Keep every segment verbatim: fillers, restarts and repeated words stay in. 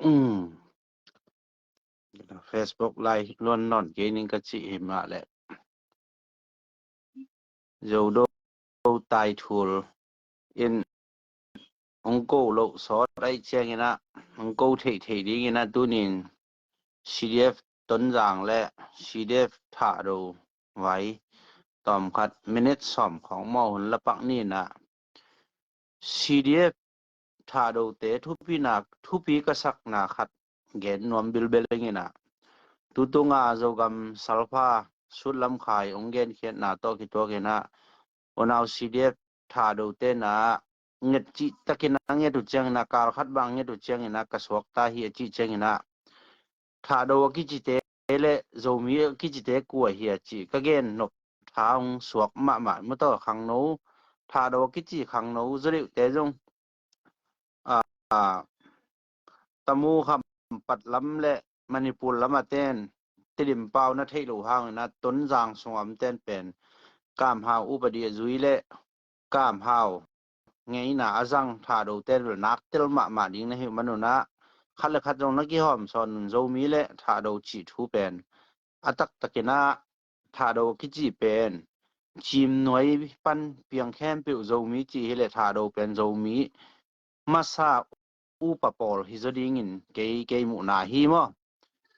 Um, Facebook Live luan nawn kei ning ka cih hi mah leh. Zodo tai thul in hong ko loh sawt ahih ciangin ah, hong ko theihtheih dingin ah tunin C D F Tonzang le C D F Thahdo vai tawmkhat minute sawm khawng maw hun la pak ni in ah, C D F Thahdote thupi nak, thupi ka sakna khat gen nuam bilbel ing in ah, tutung a Zogam salpha Sutlam Khai hong genkhiatna tawh kituak in ah, unau C D F Thahdote na nget cih takin a nget uh ciangin ah, kal khat bang nget uh ciangin ah, ka suakta hi a cih ciangin ah, Thahdo a kicite le Zomi a kicite kua hi a cih ka gen nop tha hong suak mahmah. Mataw khangno, Thahdo a kici khangno zaw deuhte zong, a, a, Tamu kham Patlam le Manipur lam a ten Tedim pau na theih loh hangin ah, Tonzang sung a om ten pen Kam Hau upadi a zui le Kam Hau ngeina a zang Thahdo ten bel nak tel mahmah ding na hi uh man un ah, khat le khat zong na kihawm sawn un. Zomi le Thahdo cih thu pen a taktakin ah, Thahdo kici pen Cimnuai pan piang khempeuh Zomi cih hi leh, Thahdo pen Zomi masa upa pawl hi zaw dingin kei, kei muhna hi maw.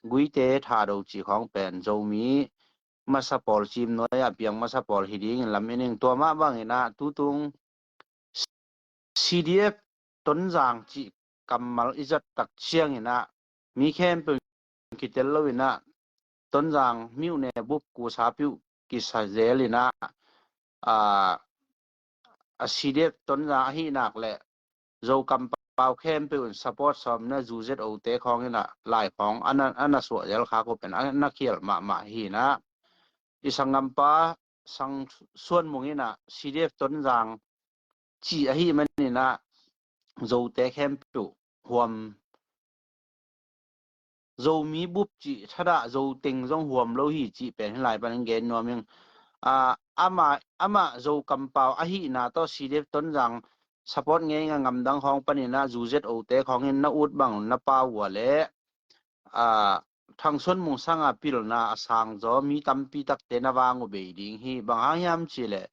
Guite Thahdo cih khawng pen Zomi masa pawl, Cimnuai ah piang masa pawl hi dingin lam in ing. Tua mah bangin ah tutung C D F Tonzang cih kammal i zat tak ciangin ah, mi khempeuh kitel lo in ah, Tonzang myone bup kusa piuh kisa zel in ah, a, a C D F Tonzang ahih nak le Zo kampau khempeuh in support sawm na, zu zet ote khawng in ah lai khawng a na, a na suah zel kha ko pen a na khial mahmah hi in ah, i sanggampa Sang Suan Mung in ah C D F Tonzang cih ahih manin ah, Zote khempeuh huam, Zomi bup cih thadah Zo teng zong huam lo hi cih pen hih lai panin gen nuam ing. A, amah, amah Zo kampau ahihna tawh C D F Tonzang support ngei ing a, ngamdang khawng panin ah zu zet ote khawng in na ut bang na pau uh a leh, a, Thang Suan Mung sanga pilna a sang zaw mi tampi takte na vang uh bei ding hi. Bang hang hiam cih leh,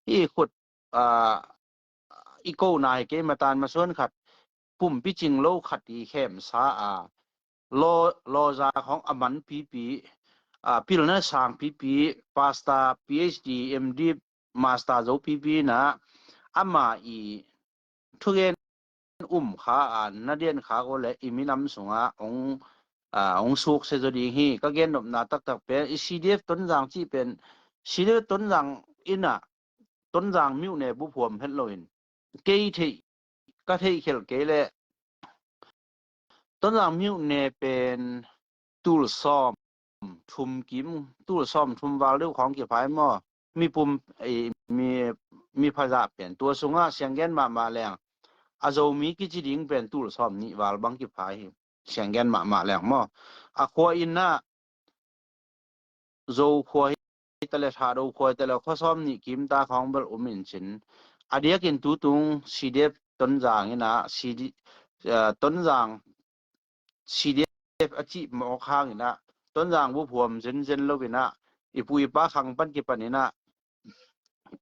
hih khut, a, i kona hi kei, matan masuan khat, pumpi cing lo khat i khemsa a, law, lawza khawng a man pipi, a, pilna sang pipi, pastor, P H D, M D, master zo pipi in ah, ama i thugen um kha a, na dian kha ko le i minam sungah hong, a, hong sukse zaw ding hi. Ka gen nopna taktak pen, i C D F Tonzang cih pen, C D F Tonzang in ah, Tonzang myone bup huam het lo in, kei theih, ka theih khelh kei leh Tonzang myone pen tul sawm thum kim, tul sawm thum val deuh khawng kiphai maw. Mipum, eh, mi, mi phazah pen tua sungah sianggen mahmah leng, a Zomi kici ding pen tul sawm nih val bang kiphai hi. Sianggen mahmah leng maw. A khua in ah, Zo khua hi ta le, Thahdo khua hi ta le, khua sawm nih kim ta khawng bel um in cin, a diakin tutung C D F Tonzang in ah, C D, eh, Tonzang C D F a cih mawk hangin ah, Tonzang bup huam zenzen lo in ah, i pu i pa khang pan kipan in ah,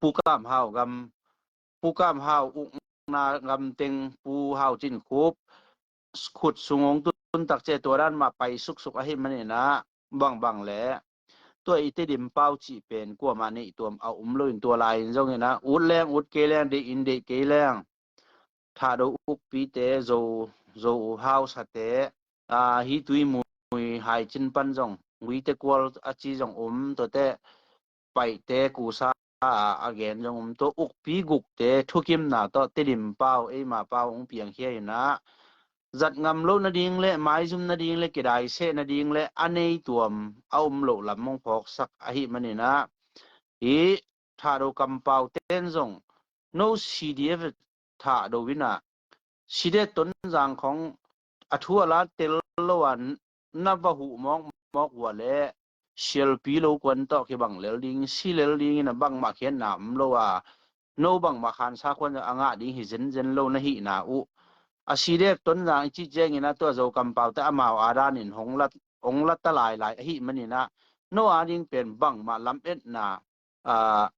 Pu Kam Hau gam, Pu Kam Hau ukna gam teng, Pu Hau Cin Khup khut sung hong tun tak ciang tua dan mah pai suksuk ahih manin ah, bangbang le tua i Tedim pau cih pen kuamah neih tuam a um lo in, tua lai in zongin ah, ut leng ut kei leng, deih in deih kei leng, Thahdo ukpite, Zo, Zo hausate, a, hi Tuimui Haicin pan zong, Guite Kual a ci zong um, tuate Paihte kusa a, a gen zong um, tua ukpi gukte thukimna tawh Tedim pau, eima pau hong piangkhia in ah, zat ngam loh nading le, maizum nading le, kidaiseh nading le a nei tuam a um loh lam hong phawksak ahih manin ah, hih Thahdo kampau ten zong, no C D F Thahdo in ah, C D F Tonzang khawng a thu a la tel lo a, na va huh mawkmawk uh a leh, sialpi lo kuan tawh kibang lel ding, si lel ding in ah, bangmah khiatna om lo a, no bangmah khansa khuan a ngah ding hi zenzen lo na hihna uh, A C D F Tonzang i cih ciangin ah tua Zo kampaute amau a danin hong la, hong la ta lailai ahih manin ah no a ding pen bangmah lametna, ah,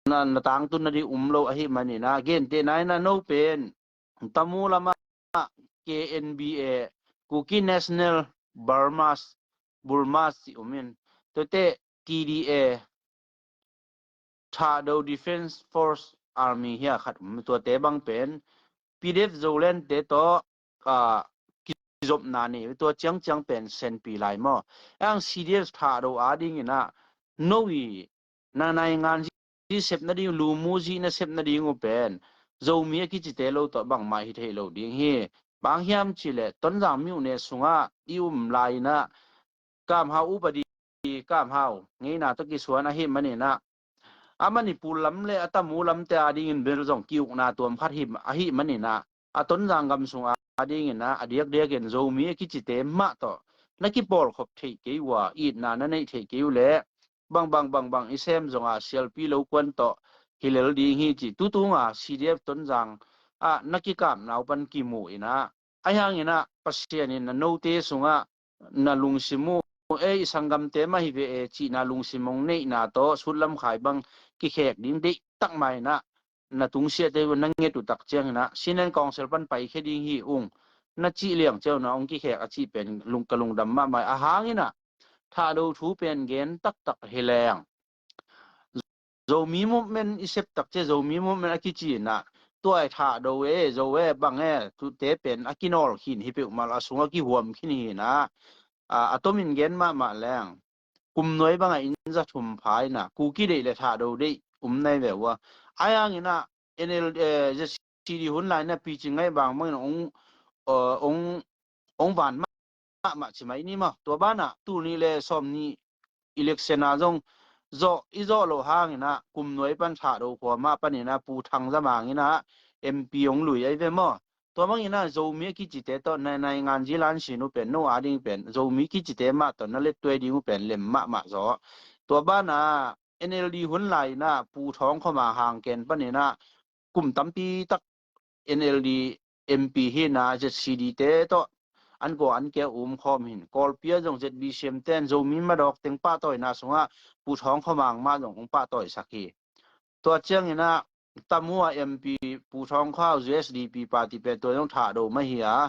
na, na tangtun nading um lo ahih manin ah, gentehna in ah no pen Tamu lamah K N B A, Kuki National Burmas, Burmas ci um in, tuate T D A, Thahdo Defense Force Army hi a khat um, tuate bang pen P D F Zolandte tawh, ah, kizopna nei, tua ciangciang pen senpi lai maw. Ang C D F Thahdo a dingin ah no i na naingan zi sep nading, lumu zi na sep nading uh pen Zomi a kicite lo tawh bangmah hi thei lo ding hi. Bang hiam cih leh Tonzang myone sungah i um lai-in ah Kam Hau upadi, Kam Hau ngeina tawh kisuan ahih manin ah, a Manipur lam le a Tamu lamte a dingin bel zong ki-ukna tuam khat hi, ahih manin ah, a Tonzang gam sung a dingin ah a diakdiakin Zomi a kicite mah tawh na kipawlkhop theih kei uh a, itna na neih theih kei uh leh bang bang bang bang i sem zong a, sialpi lo kuan tawh hi lel ding hi ci. Tutung a C D F Tonzang ah na kikapna uh pan kimu in ah, ahi hangin ah Pasian in na note sungah na lungsim uh, e, i sanggamte mah hi ve e cihna lungsim hong neihna tawh sutlam khai bang kikhek ding deihtak mah in ah, na tungsiahte uh na nget uh tak ciangin ah Senior Council pan paikhia ding hi ung na cih liang ciang un ah hong kikhek a cih pen lung, ka lungdam mahmah. A hangin ah Thahdo thu pen gen taktak hi leng, Zomi movement i sep tak ciang, Zomi movement a kici in ah, tua i Thahdo e, Zo e, bang e, tuate pen a kinawl khin hi peuhmah lo, a sungah kihuam khin hi in ah, a, a tomin gen mahmah leng, kum nuai bangah inn za thum pha in ah, Kuki deih le Thahdo deih um nai ve uh a. Ahi hangin ah N L, eh, Z C D hun lai-in ah picing ngai bangbangin hong, eh, hong, hong van mahmah ci mai ni maw. Tua banah tul nih le sawm nih election ah zong zawh, i zawh loh hangin ah kum nuai pan Thahdo khua mah panin ah Pu Thang Za Mang in ah M P hong lui ahi ve maw. Tua bangin ah Zomi a kicite tawh na, naingan zi lan sin uh pen no a ding pen Zomi kicite mah tawh na lettuai ding uh pen lem mahmah zaw. Tua banah N L D hun lai-in ah Pu Thawng Khua Mang hang ken panin ah kum tampi tak N L D M P hi in ah Z C D te tawh an kua an kia um khawm hi in, Kawlpi ah zong Z B C M ten Zomi madawk teng pahtawina sungah Pu Thawng Khua Mang mah zong hong pahtawisak hi. Tua ciangin ah Tamu a M P Pu Thawng Khua Hau, Z S D P party pen tua zong Thahdo mah hi a,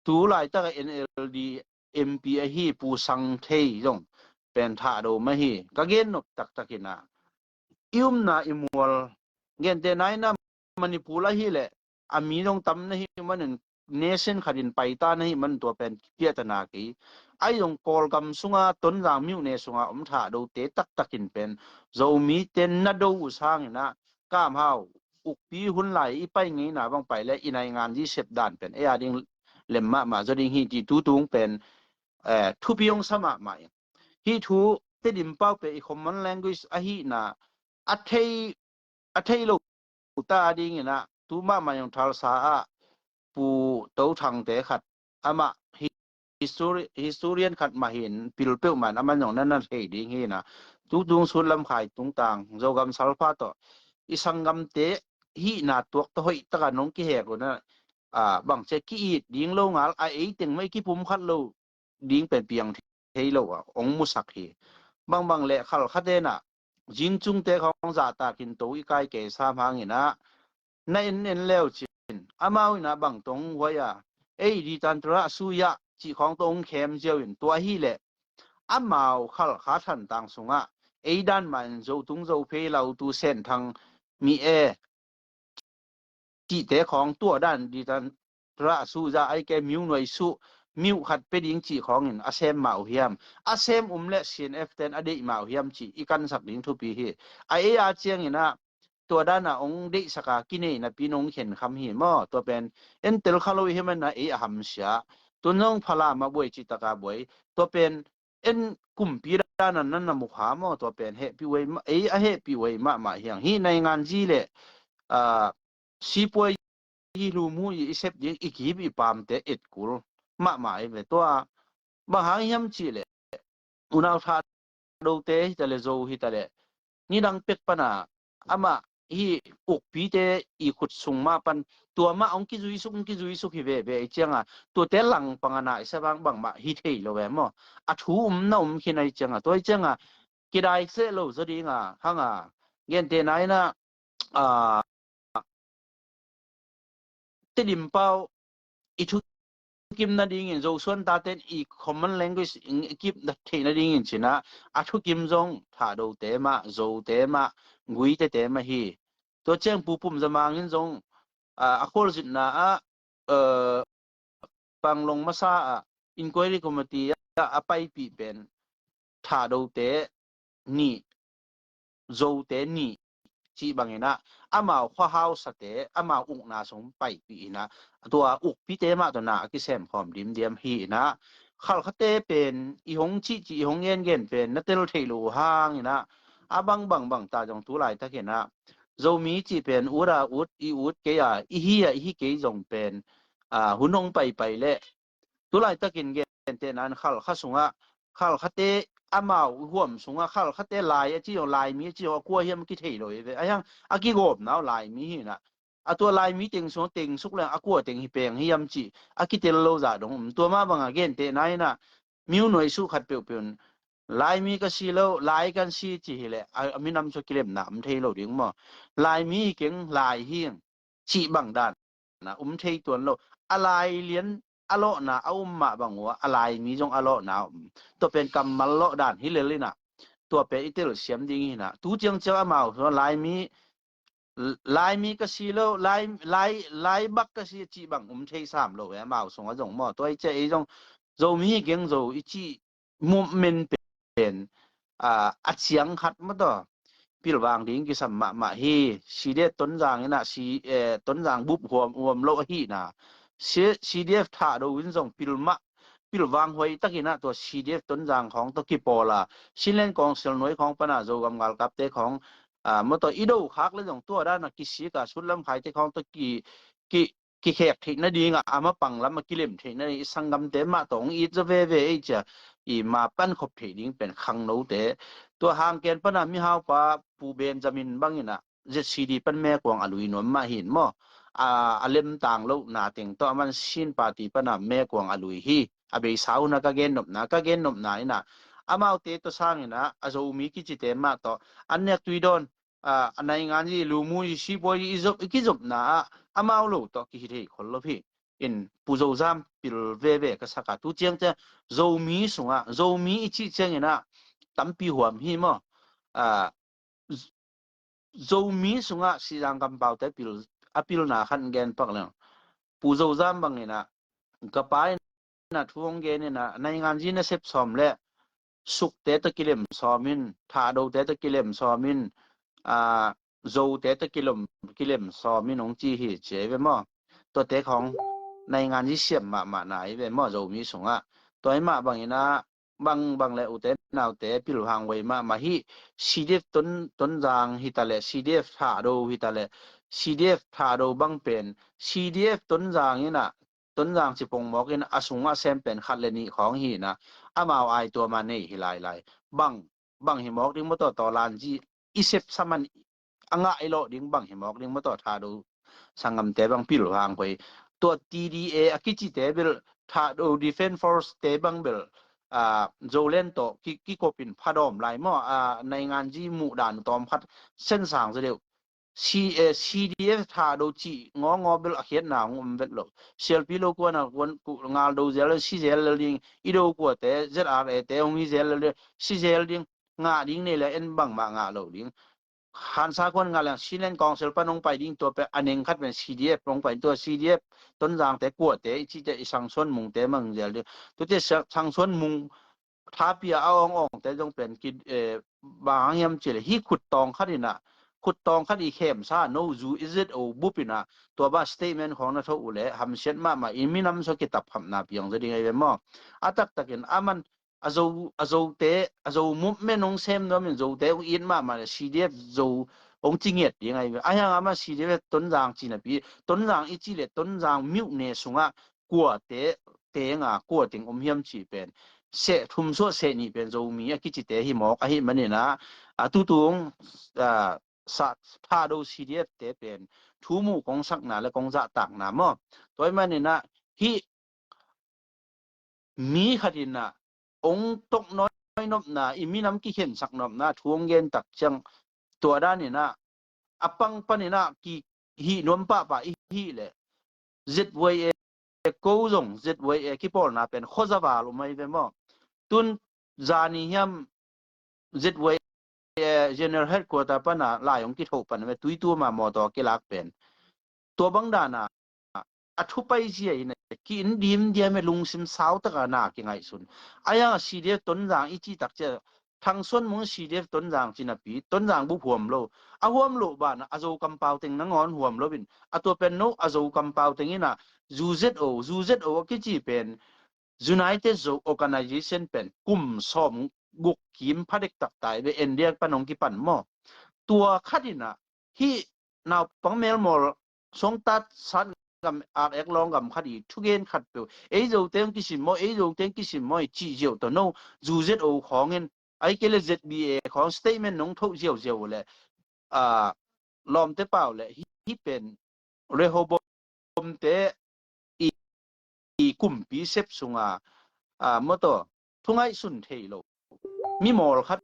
tu laitak a N L D M P ahi Pu Sang Thei zong pen Thahdo mah hi. Ka gen nop taktak in ah, i umna i mual, gentehna in ah Manipur ahih leh a mi zong tam na hih manin, nation khat in paita na hih manin tua pen kipiahtana kei. Ahi zong Kawlgam sunga Tonzang myone sunga om Thahdote taktak in pen Zomite na do uh sangin ah, Kam Hau ukpi hun lai i pai ngeina bang pai le i naingan zi sep dan pen ei a ding lem mahmah zaw ding hi ci tutung pen, eh, thupi hong sa mahmah ing. Hih thu Tedim pau pen i common language ahihna a thei, a thei lo ta a dingin ah tu mahmah zong Thalsa ah Pu To Thangte khat, amah hi-, histori-, historian khat mah hi in, pil peuhmah in aman zong na na thei ding hi in ah, tutung sutlam khai tungtang Zogam salpha tawh i sanggamte hihna tuak tawh hoih taka nong kihek uh na, ah, bangci a ki-it ding lo ngal a, ei teng mah i kipumkhat lo ding pen piang thei lo a hong musak hi. Bangbang le khalkhatte in ah zingcungte khawng zahtakin to i kai kei sam hangin ah na en en leu cin, amau in ah bang tawh hong huai a, ei ditan tura a sui ah cih khawng tawh hong khem ziau in, tua ahih leh amau khalkha thantang sungah ei dan mah in Zotung Zophei Lautu Senthang mi e cihte khawng tua dan ditan tura a suh zah ai ke miu nuai suh, miu khat pe ding cih khawngin a sem mah uh hiam, a sem um le C N F ten a deih mah uh hiam cih i kansak ding thupi hi. A ei a ciangin ah tua dan a hong deihsak a kinei napi in hong khenkham hi maw. Tua pen en tel kha lo i hi man a ei a hamsia, tun zong Falam a buai cih taka buai. Tua pen en kumpi dan a nan na mukha maw, tua pen hehpih uh ei ma-, ei a hehpih uh ei mahmah hiang. Hih naingan zi le, ah, sipuai i lum uh i, i sep ding i kip i pamte etkul mahmah ei ve. Tua bang hang hiam cih leh unau Thahdote hi ta leh Zo hi ta leh nidang pek pan a amah hih ukpite i khut sung mah pan tua mah hong kizuisuk, hong kizuisuk hi veve i cianga, tuate langpang a naisa bang bangmah hi thei lo ve maw? A thu um na um khin a i cianga, tua i cianga kidai seh lo zaw dinga hanga, gentehna inah, a, Tedim pau i thukim nadingin, Zosuan taten i common language i kip theih nadingin cinah, a thukim zong Thahdote mah, Zote mah, Guitete mah hi. Tua ciang Pu Pum Za Mang in zong, a, a khualzinna ah, a, Panglong masa ah inquiry committee ah a paipih pen Thahdote nih, Zote nih cih banginah, amau khuahausate amau ukna sung paipih inah, tua ukpite mah tawh na a kisem khawm dimdiam hi inah, Khalkhate pen i hong cihcih, i hong gengen pen na tel theih lo uh hanginah, a bang bang bang ta zong tu laitakinah Zomi cih pen ut a ut, i ut kei a, i hi a i hi kei zong pen, a, hun hong paipai leh tu laitakin gentehna in Khalkha sungah, Khalkhate amau huam sungah Khalkhate Lai a ci zong, Laimi a ci zong, a kua hiam kithei lo hi ve. A hiang a kigawmna uh Laimi hi inah, a tua Laimi teng sungah teng suk leng a kua teng hi peng hiam cih a kitel lo zah dong um. Tua mah banga gentehna inah miunuai suh khat peuhpeuh in Laimi ka si lo, Lai kan si ci hileh a, a minam sua kilemna um thei lo ding maw? Laimi hi keng, Lai hi ing cih bang dan na um thei tuan lo. A Lai lian a lawhna a um mah bang uh a, a Laimi zong a lawhna a um. Tua pen kammal lawh dan hi lel inah, tua pen i telsiam ding hi inah. Tu ciangciang amau Laimi, Laimi ka si lo, Lai, Lai, Lai bak ka si cih bang um thei sam lo e, amau sungah zong maw? Tua i ciah ei zong Zomi hi keng, Zo i cih movement pen, a, a ciang khat maw tawh pilvang ding kisam mahmah hi. C D F Tonzang inah, si, eh, Tonzang bup huam, huam lo ahihna, C-, C D F Thahdo in zong pilmah, pilvang huai takinah tua C D F Tonzang khawng tawh kipawl a, Chinland Council nuai khawng pana Zogam galkapte khawng, a, maw tawh i do khak le zong tua dana kisik a, sutlam khaite khawng tawh ki, ki, kikhek theih nadingah, a mapang lam a kilem theih nading i sanggamte mah tawh hong it zaw veve ei cia, i ma pan khop theih ding pen khangnote. Tua hangken pana mihaupa Pu Benjamin banginah Z C D pan mekuang a lui nuam mah hin maw? A, a lemtang lohna teng tawh a man Chin Party pana mekuang a lui hi. A beisa huna ka gennopna, ka gennopna inah amaute tawh sanginah a Zomi kicite mah tawh an nek tui dawn, a, a naingan i lumu i sipuai i zop, i kizopna ah amau lo tawh kihi thei khol lo hi. In Pu Zozam pil veve ka saka tu ciangciang Zomi sungah, Zomi i cih cianginah tampi huam hi maw? A, Z-, Zomi sungah Sizang kampaute pil, a pilna khan gen pak leng. Pu Zozam banginah ka pa in a thu hong gen inah naingan zi na sep sawm le Sukte tawh kilem sawmin, Thahdote tawh kilem sawmin, a, Zote tawh kilem, kilem sawmin hong ci hi ci ei ve maw? Tuate khawng naingan zi siam mahmah na ei ve maw Zomi sungah? Tua i mah banginah bang bang le ute naute pilvang huai mahmah hi. C D F Ton, Tonzang hitaleh, C D F Thahdo hitaleh, C D F Thahdo bang pen C D F Tonzang inah, Tonzang cipong mawkin a sungah sem pen khat le nih khawng hi inah, amau ai tua ma nei hi lailai. Bang, bang hi mawk ding maw tawh, tawh lanzi i sep saman a ngah i lawh ding bang hi mawk ding maw tawh, Thahdo sanggamte bang pilvang huai. Tua T D A a kicite bel, Thahdo Defense Force te bang bel, a, Zoland tawh ki, kikopin phadawm lai maw, a, naingan zi muhdan tawm khat sensang zaw deuh. C, eh, C D F Thahdo cih ngawngaw bel a khiatna hong um vet lo. Sialpi lo kuana kuan, ku, ngal do zel, si zel lel ding, i do kuate, Z R A te hong hi zel lel ding, si zel ding, ngah ding nei le en bangmah ngah lo ding. Hansa kuan ngah leng Chinland Council pan hong pai ding tua pen a neng khat pen C D F hong pai tua C D F Tonzangte kuate i cihte i Sangsuan Mungte mang zel ding. Tuate Sa-, Sangsuan Mung thapia a awng awngte zong pen ki, eh, bang hang hiam cih leh hih khut tawng khat inah, khut tawng khat i khemsa no zu i zet o bup inah, tua bang statement khawng na tho uh leh hamsiat mahmah i minam sua kitap hamna piang zaw ding ei ve maw? A taktakin a man a Zo, a Zote, a Zo movement hong sem nuamin Zote hong it mahmah le C D F Zo hong ci ngiat ding ei ve. A hiang a man C D F Tonzang ci napi, Tonzang i cih leh Tonzang miuhne sungah kuate tenga, kua teng om hiam cih pen seh thum suah seh nih pen Zomi a kicite hi mawk ahih maninah, a tutung, a, sa, Thado C D F te pen thu mu kong sakna le kong zahtakna maw. Tua ahih manin ah hih mi khat in ah ong tok nawi nopna, i minam kikhensak nopna thu ong gen tak ciang, tua dan in ah a pang panin ah ki hih nuam pahpah i hih leh Z Y A ko zong, Z Y A kipawlna pen khuazaval um ahi ve maw. Tun zani hiam Z Y A General Headquarter pana lai hong kithoh pan ve, tuitu ma mawtaw kilak pen. Tua bang dana a thupai zia in ki-in dimdiam e, lungsim sau taka na kingaihsun. Ahi hanga C D F Tonzang i cih tak ciang, Thang Suan Mung C D F Tonzang cinapi, Tonzang bup huam lo. A huam lo bana a Zo kampau teng nangawn huam lo in, a tua pen no a Zo kampau teng ina, U Z O, U Z O a kici pen United Zo Organization pen kum sawm guk kim phadek tak tai ve, India pan hong kipan maw. Tua khat ina hih naupang melmawl songtat sat gam, at ek lawng gam khat i thugen khat peuh, ei Zote hong kisim maw, ei Zote hong kisim maw i cih ziau tawh no, U Z O khawngin, ahih kei le Z B A khawng statement nong thoh ziauziau le, a, lawmte pau le hih, hih pen Rehoboam te i, i kumpi sep sunga, a, mawtaw, thungaihsun thei lo mimawl khat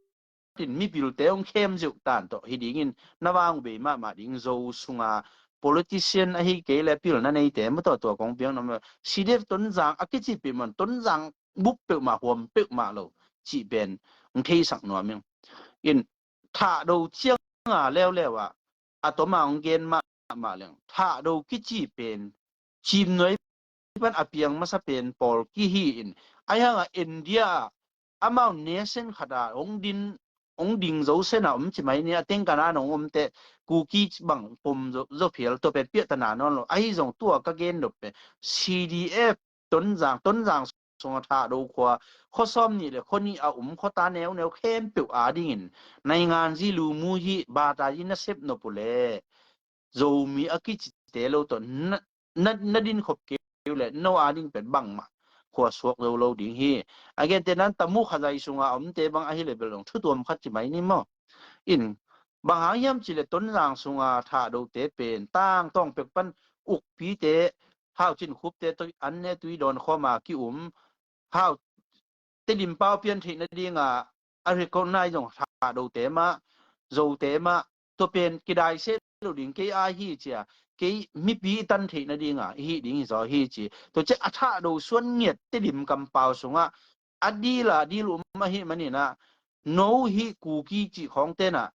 in mipilte hong khem ziau tan tawh hi dingin na vang bei mahmah ding. Zo sunga politician ahih kei le pilna neite mawtaw, tua kong piang na maw, C D F Tonzang a kici peuhmah, Tonzang bup peuhmah, huam peuhmah lo cih pen hong theisak nuam ing. In Thado cianga leuleu ah a toma hong gen mahmah leng, Thado kici pen Cimnuai pan a piang masa pen pawl kihi in, ahi hanga India ah amau nation khat a hong din, hong ding zo sena om ci mai ni, a teng kana nong om teh Kuki bang pom zo, zo phial, tua pen piahtana nawn lo. Ahi zong tua ka gen nop pen C D F Tonzang, Tonzang sunga Thado khua, khua sawm nih le khua nih a um khuata neuneu khempeuh adingin naingan zi, lumu zi, bata zi na sep nop uh leh Zomi a kicite lo tawh na, na, na din khop kei uh leh no ading pen bangmah khua suak zo lo ding hi. A gente nan Tamu Khazai sunga omte bang ahi le bel dong thutuam khat ci mai ni maw. In bang hang hiam cih leh Tonzang sunga Thadote pen tangtawng pek pan ukpite, Hau Cin Khupte tawh an ne tui dawn khawma ki-um, Hau Tedim pau pian theih nadinga a recognize zong Thadote mah, Zote mah, tua pen kidai se lo ding, kei a hi cia, kei mipi i tan theih nadinga i hih ding hi zaw hi ci. Tua cia a Thado suan ngiat Tedim kampau sungah a dila dil um ahih maninah, no hih Kuki cih khawng tenah,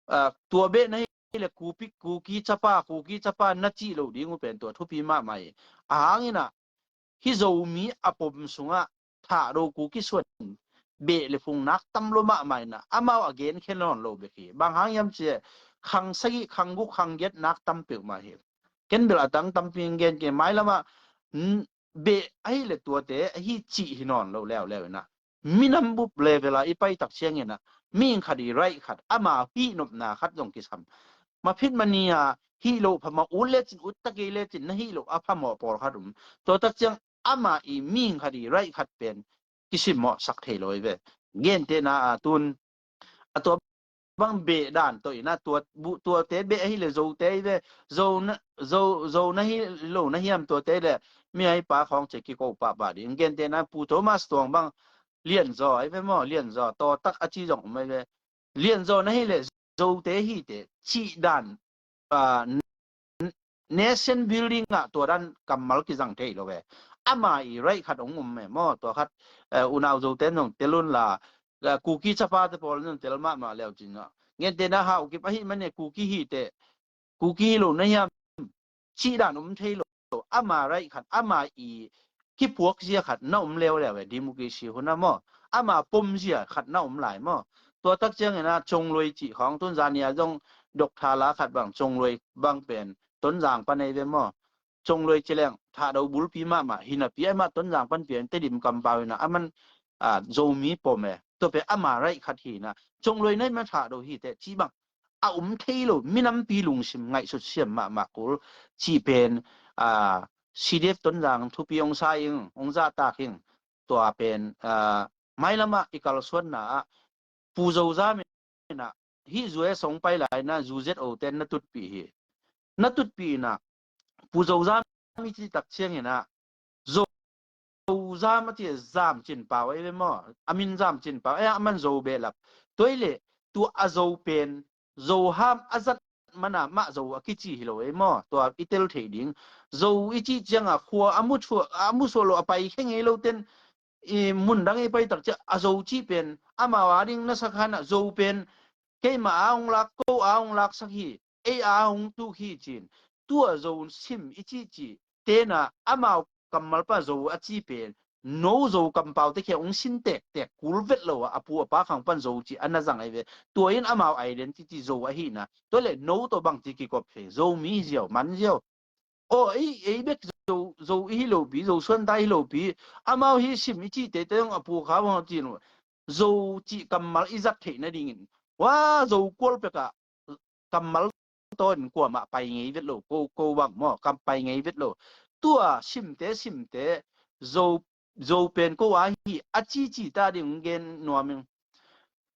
ah, tua beh na hi le Kupi, Kuki capa, Kuki capa na cih lo ding uh pen tua thupi mahmah hi. A hanginah hih Zomi a pom sungah Thado Kuki suan beh le phung nak tam lo mahmah inah amau a gen khen lawn lo bek hi. Bang hang hiam cia khang sagih, khang guk, khang giat nak tam peuhmah hi. Ken bel a tang tampi gen kei, mailamah, n-, beh ahi le tuate ahi cih hi nawn lo leuleu inah, minam bup level a i pai tak cianginah mihing khat i right khat, ama hih nopna khat zong kisam. Maphit mani a hih loh phamawh, ut lecin ut, ta kei lecin na hih loh a phamawh pawlkhat um. Tua tak ciang ama i mihing khat i right khat pen kisimmawhsak thei lo hi ve. Gentehna a tun a tua bang beh dan tawh inah tua, bu-, tuate beh ahi le Zote hi ve, Zo na, Zo, Zo na hi lo na hiam tuate le mi ai pa khawng cia kiko pahpah ding. Gentehna Pu Thomas Tuang bang Lianzaw ahi ve maw, Lianzaw tawtak a ci zong um ahi ve. Lianzaw na hi le Zote hi teh cih dan, ah, n-, nation building ah tua dan kammal kizang thei lo ve. Ama i right khat hong um e maw, tua khat, eh, unau Zote nong tel un la, eh, Kuki capate pawl nong tel mahmah leu cin ah. Gentehna Haokip ahih mane Kuki hi teh, Kuki hi lo na hiam cih dan um thei lo. Ama right khat, ama i kipuak zia khat na um leuleu e, democracy hun a maw. Ama pom zia khat na um lai maw. Tua tak ciangin a Congloi cih khawng tun zani a zong Doctor la khat bang, Congloi bang pen Tonzang pan ei ve maw. Congloi ci leng Thado bulpi mahmah hi napi, amah Tonzang pan pian Tedim kampau inah aman, ah, Zomi pom e. Tua pen ama right khat hi inah, Congloi na hi man Thado hi teh cih bang a um thei lo, minampi lungsim ngaihsut siam mahmah kul cih pen, ah, C D F Tonzang thupi hong sa ing, hong zahtak ing. Tua pen, ah, mailamah i kalsuanna ah Pu Zo Zam inah hih U S hong pai lai-in ah U Z O te na tutpih hi. Na tutpih in ah Pu Zo Zam i cih tak ciangin ah Zo Zam a ci, Zam Cin Pau ei ve maw? A min Zam Cin Pau ei, a man Zo behlap. Tua hi leh tua a Zo pen Zo ham a zat man a mah Zo a kici hi lo ei maw? Tua i tel thei ding. Zo i cih ciang a khua a mu suah, a mu suah lo, a pai khe ngei lo ten i mun dang i pai tak ciang a Zo cih pen amau a ding na sak han ah Zo pen keima a hong lak, ko a hong laksak hi, ei a hong tuk hi ci-in. Tua Zo sim i cih cih ten ah amau kammal pan Zo a ci pen no Zo kampau te kia hong sin tektek kul vet lo a, a pu a pa khang pan Zo ci a na zang ei ve. Tua in amau identity Zo ahihna. Tua leh no tawh bangci kikop thei, Zomi hi ziau, man ziau. Aw, ei, ei bek Zo, Zo i hi lopi, Zo suan ta i hi lopi, amau hi sim i cih tete hong a pu kha hong cin uh. Zo cih kammal i zat theih nadingin, wa, Zo kual pek ah kammal tawh in kuamah pai ngei vet lo, ko, ko bang maw, kam pai ngei vet lo. Tua simte, simte, Zo, Zo pen ko a hi a cici ta ding gen nuam ing.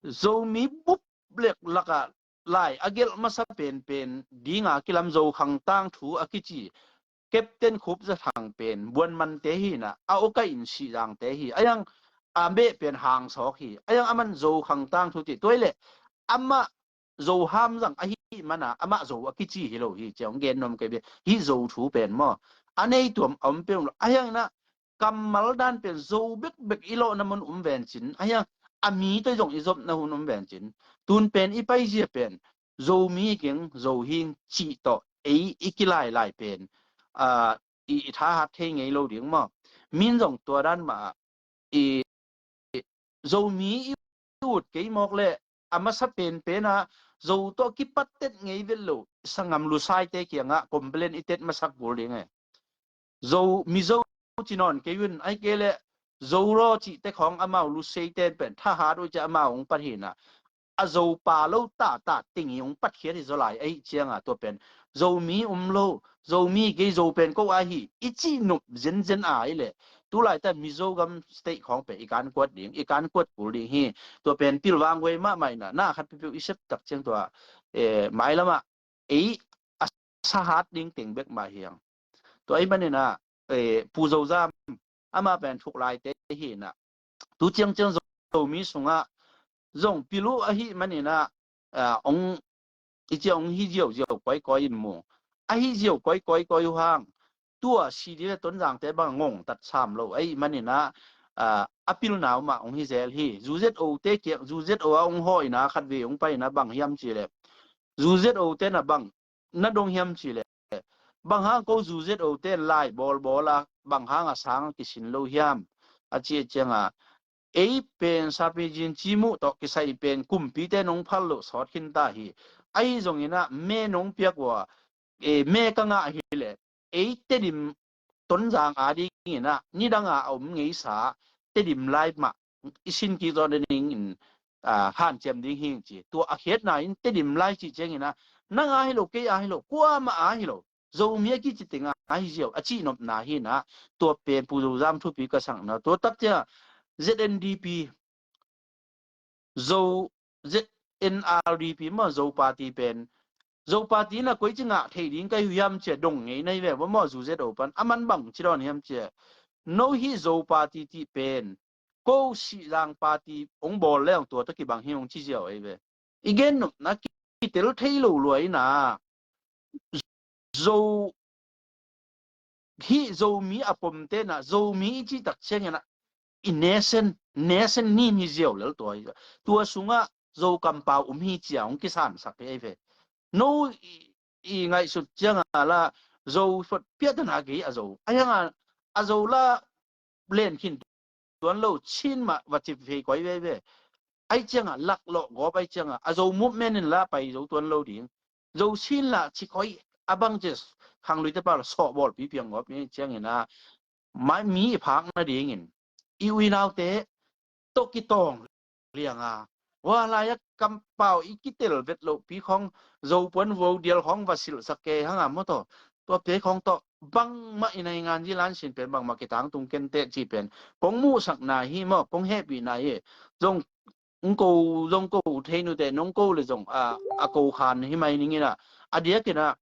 Zomi bup lek lakah lai a gelh masa penpen dinga kilam Zo khang tangthu a kici Captain Khup Za Thang pen Buanmante hi in ah, a ukai in Sihzangte hi. A yang a beh pen Hang Sawk hi. A yang a man Zo khang tangthu ti. Tua hi leh amah Zo ham zang ahih man a amah Zo a kici hi lo hi ci hong gen nuam kei ve. Hih Zo thu pen maw, a nei tuam a om peuh lo. A yang in ah kammal dan pen Zo bekbek i lawhna mun um vencin, a hiang a mi tawh zong i zopna hun um vencin, tun pen i paizia pen Zomi hi keng, Zo hi ing cih tawh ei i kilailai pen, ah, i, i thahat thei ngei lo ding maw? Min zong tua dan mah ah i Zomi i ut kei mawk leh a masa penpen ah Zo tawh kipattet ngei vet lo sangam Lusaite kiangah complain i tet masak kul ding e. Zo, Mizo ci nawn kei un, ahih kei leh Zo raw cihte khawng amau Lusaite pen thahat uh ciah amau hong pat hi in ah, a Zopa lo tahtah ting i hong patkhiat hi zaw lai ahih ciang a, tua pen Zomi um lo, Zomi kei, Zo pen ko a hi i cih nop zenzen a hi leh, tu laitak Mizo gam state khawng pen i kankuat ding, i kankuat kul ding hi. Tua pen pilvang huai mahmah in ah, na khat pipiu i sep tak ciang tua, eh, mailam ah ei a sahat ding teng bek mah hi hang. Tua ahih manin ah, eh, Pu Zo Zam, amah pen thuk laite hi in ah, tu ciangciang Zo, Zomi sungah zong pil uh ahih manin ah, ah, hong, i cia hong hi ziauziau kawikawi in mu. A hi ziau kawikawi uh hang, tua C D F Tonzangte bang ngongtat sam lo ahih manin ah, ah, a pilna uh mah hong hi zel hi. U Z O te kiang, U Z O a hong hawh in ah khatvei hong pai in ah bang hiam cih leh, U Z O te na bang na dong hiam cih leh, bang hang ko U Z O te lai bawlbawl a, bang hang a sang a kisin lo hiam a cih ciang a, ei pen Sapijin Cimuh tawh kisai pen kumpite nong phal loh sawt khin ta hi. Ahi zongin ah me nong piak uh a, eh, me ka ngah hi leh, ei Tedim Tonzang a dingin ah nidang a a om ngeisa Tedim lai mah i sin kik zawh nadingin, ah, hanciam ding hi ing ci. Tua a khiatna in Tedim lai cih ciangin ah nang a hi lo, kei a hi lo, kuamah a hi lo, Zomi a kici teng a hi ziau a cihnopna hi in ah, tua pen Pu Zo Zam thupi ka sakna. Tua tak ciang Z N D P, Zo, Z N R D P maw, Zo party pen, Zo party na koi ci ngah thei ding ka hi uh hiam ci a dong ngei na hi ve maw, U Z O pan. A man bang ci dawn hiam ci a, no hih Zo party tih pen ko Sihzang party hong bawl leng tua tawh kibang hi hong ci ziau ei ve. I gen nopna kitel thei lo lua in ah, Zo, hih Zomi a pomte in ah, Zomi i cih tak ciangin ah i nation, nation nim hi ziau lel tua hi. Tua sungah Zo kampau um hi ci a hong kisansak hi ei ve. No i, i ngaihsut ciang a la Zo suat piatana kei a Zo. A hiang a, a Zo la len khin tuan lo, Chin mah va cip vei koi veve. Ai ciang a, laklawh gawp ai ciang a, a Zo movement in la pai zo tuan lo ding. Zo Chin la ci koi a bang ci, khangluite pa la sawhbawlpi piang gawp ni ciangin a, mai mi i phak nadingin i uinaute tawh kitawng liang a, hua lai a kampau i kitel vet lohpi khawng, Zo puan vuau dial khawng va silhsak kei hang a maw taw. Tua pe khawng tawh bangmah i naingan zilan sin pen bangmah kitangtung kenteh ci pen kong muhsakna hi maw, kong hehpihna hi. Zong ung ko zong ko thei nute, nong ko le zong a, a ko khan hi mai ning ina, a diak ina,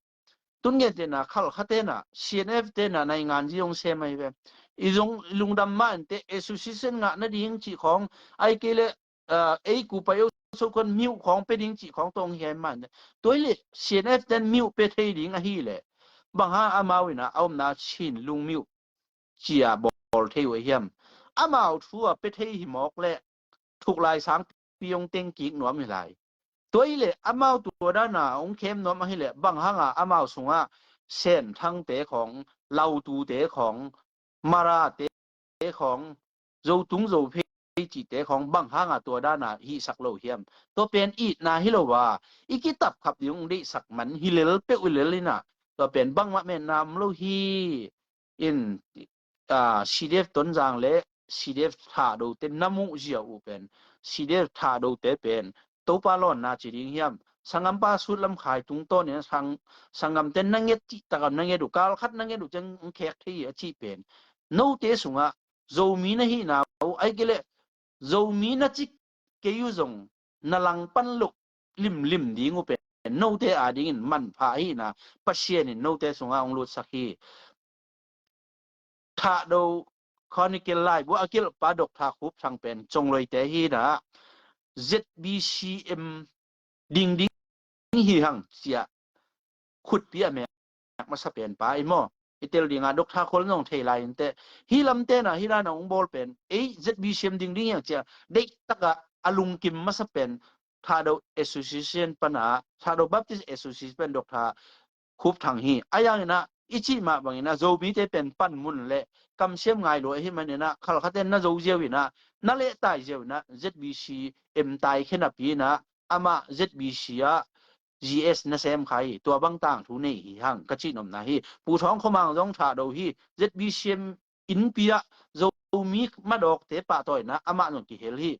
tun gen tena khal kha tena, C N F tena naingan zi ong sem mai ve. I zong lungdam ma ente, association ngah nading cih khong, ai kei le, a, ei ku pai o so kon miu khong pe ding cih khong tong hiai man. Tuai le C N F ten miu pe thei ding ahi le, bang ha amau ina, a omna Chin lung miu cia bawl thei uh a hiam. Amau thu a pe thei hi mawk le, thuk lai sang piong teng kik nuam hi lai. Tuai le amau tua dana ong khem nuam ahi le, bang hanga amau sunga Sen Thangte khong, Lautute khong, Marate khong, Zotung Zophei cite khong, bang hanga tua dana hihsak lo hiam. Tua pen itna hi lo a, i kitap khap ding ung deihsak man hi lel peuh i lel ina, tua pen bangmah menna om lo hi. In, a, C D F Tonzang le C D F Thahdo te na muh zia uh pen, C D F Thahdo te pen Topa lawnna ci ding hiam, sanggampa sut lam khai tungtawn in sang, sanggam te na nget cih taka na nget uh, kal khat na nget uh ciang khek thei a cih pen, note sungah Zomi na hihna uh, ai kei le Zomi na cik kei uh zong na langpan lo limlim ding uh pen note adingin manpha ahina, Pasian in note sungah ong lutsak hi. Thahdo Chronicle laibu a kilhpa Doctor Khup Thang pen Congloite hina, Z B C M dingding hi hang cia khutpi a mek masa pen pa i maw. I tel dinga Doctor Khol nong thei lai inte, hi lam tena hi lana ong bawl pen, ei Z B C M dingding hi hang cia deih taka a lungkim masa pen Thahdo Association pana, Thahdo Baptist Association pen Doctor Khup Thang hi. A yang ina, i cih mah bang ina, Zomite pen panmun le kamsiam ngai lo ahi man ina, khal khat ten na zo ziau ina, na lehtai ziau ina, Z B C M tai khe napi ina, amah Z B C ah G S na sem kha hi, tua bang tangthu nei hi hang, ka cih nopna hi. Pu Thawng Khua Mang zong Thahdo hi, Z B C M innpi ah Zomi madawkte pahtawina amah zong kihel hi.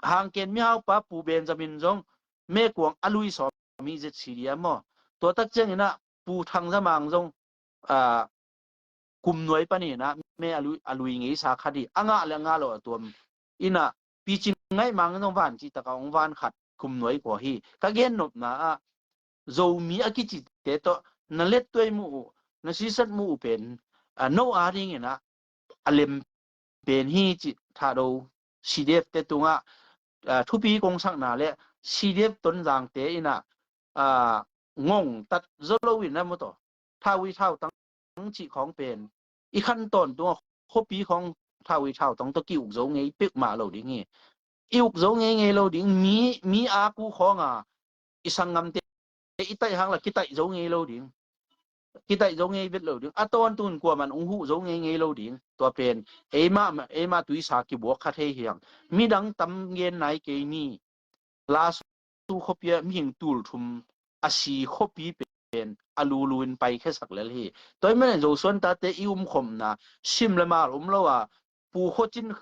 Hangken mihaupa Pu Benjamin zong Mekuang a lui sawm hi Z C D a maw. Tua tak ciang ina Pu Thang Za Mang zong, a, Kum Nuai panin a me a lui, a lui ngeisa khat hi. A ngah le a ngah lo a tuam ina, Pi Cin Ngaih Mang zong van cih taka ong van khat Kum Nuai khua hi. Ka gen nopna ah Zomi a kicite tawh na lettuai muh uh, na sisat muh uh pen, a, no adingin a, a lem pen hi cih Thahdo C D F te tungah, a, thupi kong sakna le C D F Tonzangte ina, a, ngongtat zo lo ina maw taw. Thawi thautang cih khawng pen i khan tawntung a khuapi khawng thawi thautang tawh ki-uk zo ngei peuhmah lo ding hi. I uk zo ngei ngei lo ding, mi, mi a ku khawng a i sanggamte i taih hang la kitaih zo ngei lo ding. Kitaih zo ngei vet lo ding. A tawntung kuaman ung huh zo ngei ngei lo ding. Tua pen eimah, eimah tuisa kibuak kha thei hi hang. Midang tam gen nai kei ni. Lasu khuapi ah mihing tul thum a si khuapi pen a lulu in paikhiasak lel hi. Tua ahih manin Zosuan tate i umkhopna sim le mal um lo a, Pu Khua Cin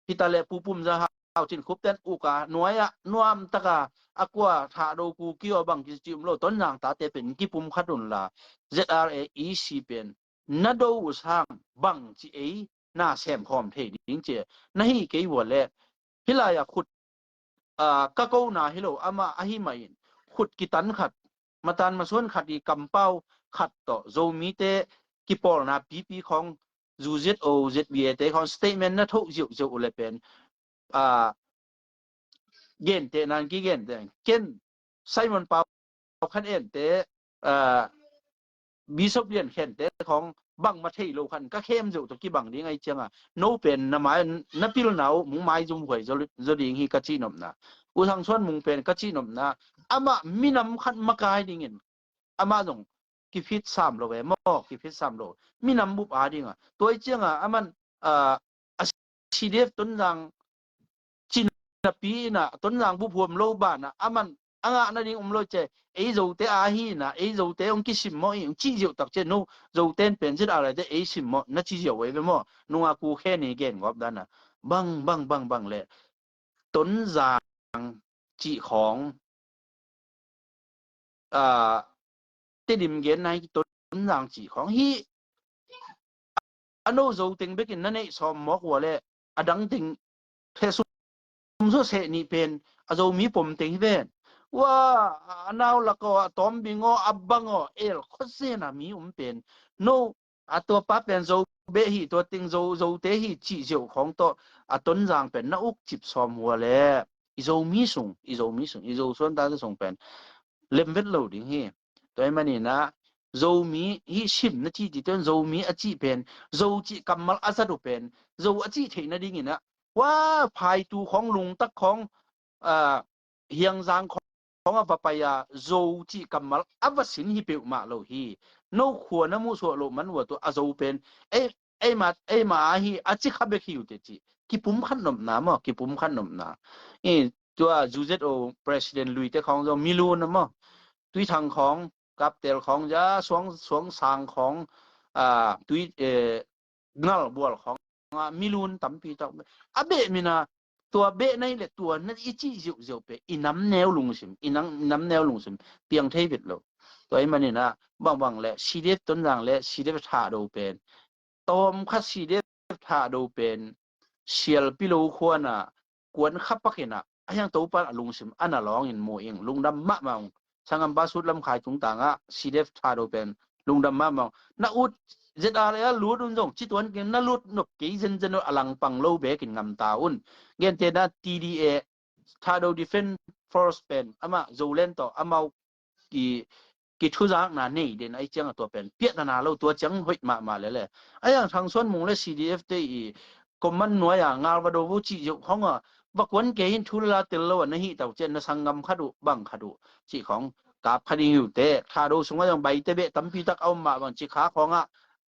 hi ta le Pu Pum Za Hau Cin Khup ten uk a, nuai ah nuam taka a kua Thahdo Kuki aw bang kici um lo, Tonzang tate pen kipum khat un la, Z R A E C pen na do uh sang bang ci ei na semkhawm thei ding ci na hi kei vua le, hih lai-ah khut, a, ka kona hi lo, amah ahi mahin khut kitan khat, matan masuan khat i kampau khat tawh Zomite kipawlna pipi khawng, zu Z O, Z B A te khawng statement na thoh ziauziau uh le pen, a, gentehna in kigenteh, ken Simon Pau Khan Ente, a, Bishop Lian Khente khawng bangmah thei lo khan ka khem zeuh tawh kibang ding ahi cianga, no pen na mai, na pilna uh mung maizum huai zaw, zaw ding hi ka cihnopna. U Thang Suan Mung pen ka cihnopna, amah minam khat makai dingin amah zong kifit sam lo ve maw, kifit sam lo. Minam bup a dinga. Tua ahi cianga aman, a, a C D F Tonzang cinapi ina, Tonzang bup huam lo bana, aman a ngah nading um lo ce, ei Zote a hi ina, ei Zote hong kisimmawh i, hong cih ziauh tak ce, no, Zote in pen zit a lai te ei simmawh, na ci ziauh ei ve maw, nunga ku khe ni gen ngawp dana. Bang, bang, bang, bang le. Tonzang cih khawng, a, Tedim genna hi Tonzang cih khawng hi, a no Zo teng bekin na neih sawm mawk ua le, a dang teng phesum Joseph nih pen a Zomi pom teng hi ven. Ua, a nau lak aw, a tawmbing aw, a bang aw, el khawzen a mi um pen. No, a tua pa pen Zo beh hi, tua teng Zo, Zote hi cih ziau khawng tawh a Tonzang pen na uk cip sawm hua le. I Zomi sung, i Zomi sung, i Zo suan ta sung pen lemvet lo ding hi. Tua ahih maninah Zomi hi sim na cih ti tuan Zomi a cih pen, Zo cih kammal a zat uh pen, Zo a cih theih nadinginah, wa, phaitu khawng, lungtak khawng, a, hiangzang khawng a va pai a, Zo cih kammal a va sin hi peuhmah lo hi. No khua na muhsuah loh man uh a tua a Zo pen, ei, eima, eima ahi a ci kha bek hi uh teh cih. Kipum khat nopna maw, kipum khat nopna. I tua U Z O President Luite khawng zong milun a maw. Tuithang khawng, Kaptel khawng, ja, Suang, Suangsang khawng, a, tui, eh, Ngalbual khawng, a, milun tampi tak. A beh mina, tua beh na hi le tua na i cih ziauziau pen, i nam neu lungsim, i nam, i nam neu lungsim, piang thei vet lo. Tua ahih maninah, bangbang le, C D F Tonzang le, C D F Thado pen, tawm khat C D F Thado pen, sialpi lo khuana, kuan kha pakinah, a hiang Topan a lungsim, a na lawngin mu ing, lungdam mahmah ung. Sangam pa Sut Lam Khai tungtangah, C D F Thado pen, lungdam mahmah ung. Na ut Z R A a lut un zong, ci tuan keng na lut nop kei zenzen uh a langpang lo bekin ngam ta un. Gentehna T D A, Thado Defense Force pen, amah Zoland tawh, amau ki, kithuzakna nei den ahi ciang a tua pen piahtana lo, tua ciang hoih mahmah lele. A hiang Thang Suan Mung le C D F te i command nuai a ngal va do vo cih ziau khawng a, va kuan kei hin thu le la tel lo a na hih tau cian na sanggam khat uh, bang khat uh, cih khawng kap kha ding hi uh teh. Thado sungah zong baite beh tampi tak a om mah bang, Cikha khawngah,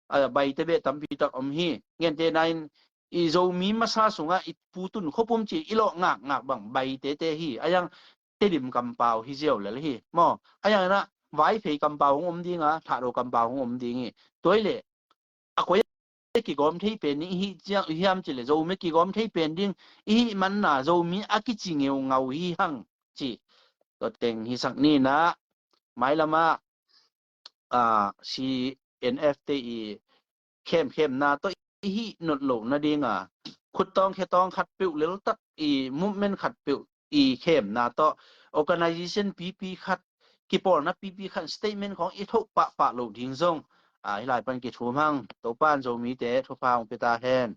a, baite beh tampi tak om hi. Gentehna in i Zomi masa sungah i putun khuapum ci i lawh ngakngak bang baite te hi. A hiang Tedim kampau hi ziau lel hi. Maw, a hiang inah Vaiphei kampau hong om dinga, Thado kampau hong om ding hi. Tua hi leh a koi kigawm thei pen ding i hih ciang, i hiam ci le Zomi kigawm thei pen ding i hih manna Zomi a kici ngeungau hi hang ci. Tua teng hisak ninah mailamah, a, C N F te i khemkhemna tawh i hih not loh nadinga, khuttawng khetawng khat peuh leltak, i movement khat peuh i khemna tawh, organization pipi khat, kipawlna pipi khat, statement khawng i thoh pahpah loh ding zong, a, hih lai pan kithum hang. Topan Zomite thupha hong pia ta hen.